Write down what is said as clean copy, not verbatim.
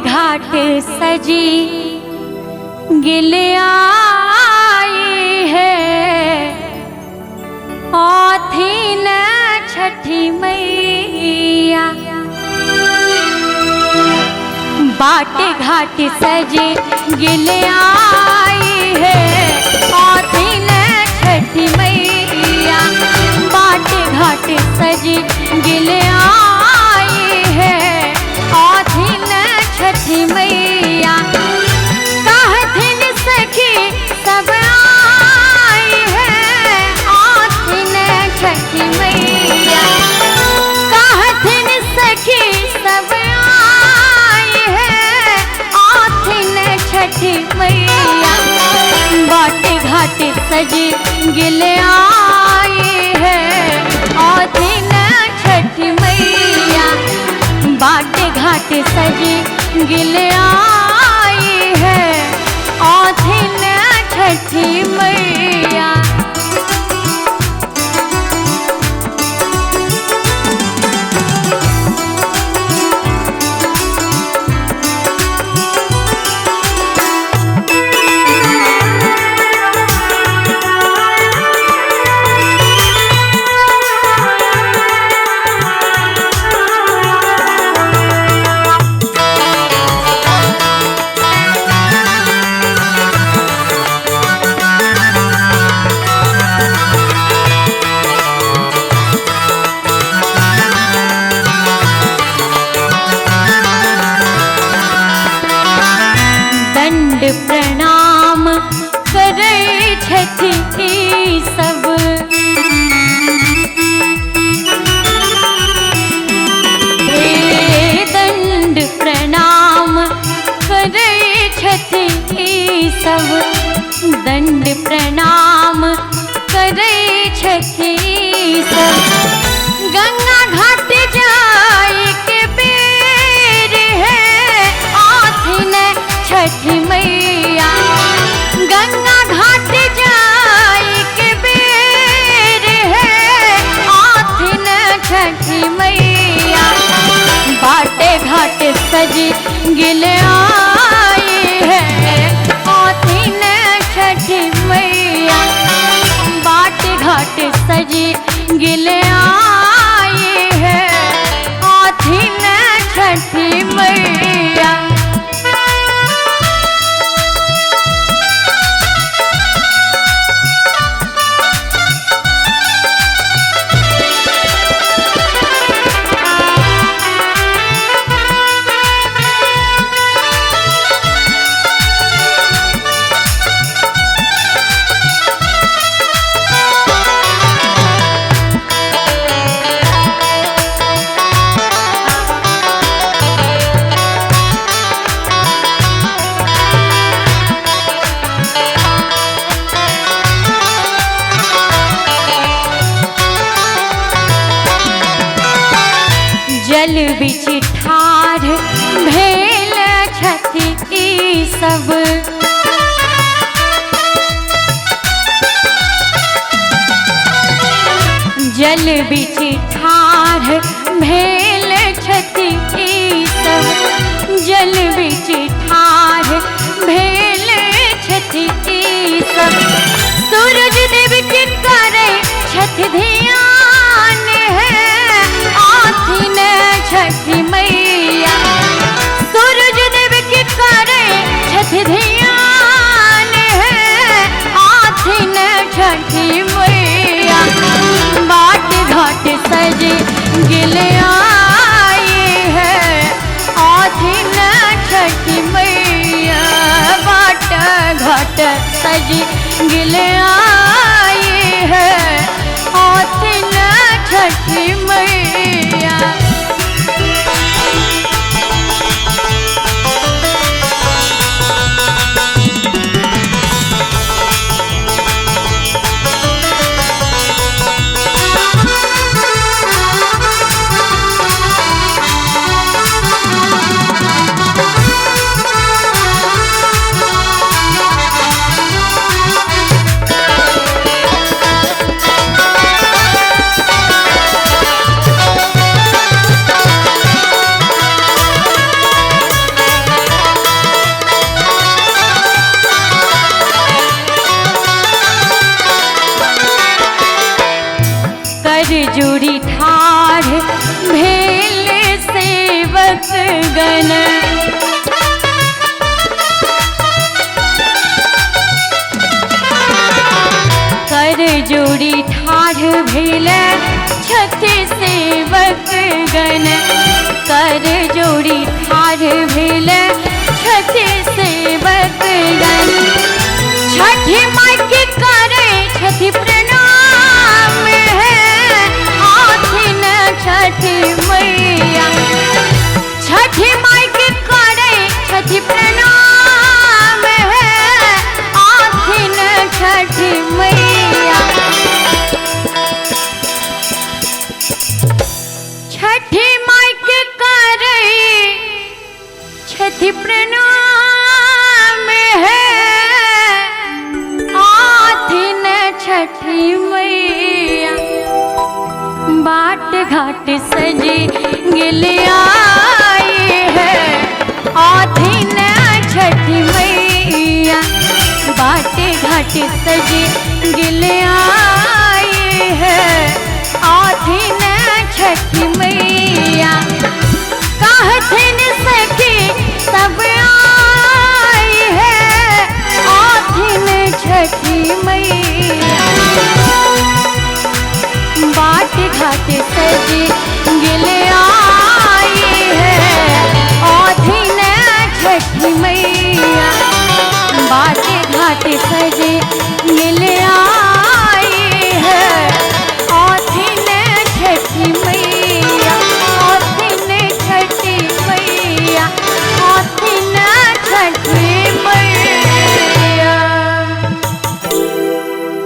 घाट सजी गिल आई है, औथिन छठी मैया। बाट घाट सजी गिल आई है, औथिन छठी मैया। बाट घाट सजी गिल आई है, औथिन छठी मैया। कहथिन सखी सब आई है, औथिन छठी मैया। कहथिन सखी सब आई है, औथिन छठी मैया। बाट घाट सजी गिल आई है, औथिन छठी मैया। बाट घाट सजी गिल आई है, औथिन छठी मैया। दंड प्रणाम करै छथि सब, हे दंड प्रणाम करै छथि सब। दंड प्रणाम करै छथि सब। गंगा घाट जाय के बेर है, औथिन छठी मैया। गंगा घाट जाय के बेर है, औथिन छठी मैया। बाटे घाट सजी गिल आई है, औथिन छठी मैया। बाट घाट सजी गिल आई है, औथिन छठी मैया। जल बिच ठाढ़ भेल छथि सब, जल बिच ठाढ़ भेल छथि सब। जल बिच ठाढ़ भेल छथि सब। सूरज देव के करै छथि ध्यान है, औथिन छठी मैया। सूरज देव के करै छथि ध्यान है, औथिन छठी मैया। बाट घाट सजी गिल आई है, औथिन छठी मैया। बाट घाट सजी गिल आई है, औथिन छठी मैया। गण। कर जोड़ी ठाढ़ भेल छथि सेवक गण, कर जोड़ी ठाढ़ भेल छथि सेवक गण। छठि माई के करे छथि प्रणाम है, आथिन छठि मैया। छठि माई के करे छथि प्रणाम है, आथिन छठि मैया। छठि माई के करे छथि प्रणाम है, आथिन छठि मैया। बाट घाट सजी गेल आई है, आथिन छठि मैया। बाट घाट सजी गेल आई है, आथिन छठि मैया। कहथिन सखी सब आई है, आथिन छठि मैया। बाट घाट सजी गेल आई है, आथिन छठि मैया। बाट घाट सजी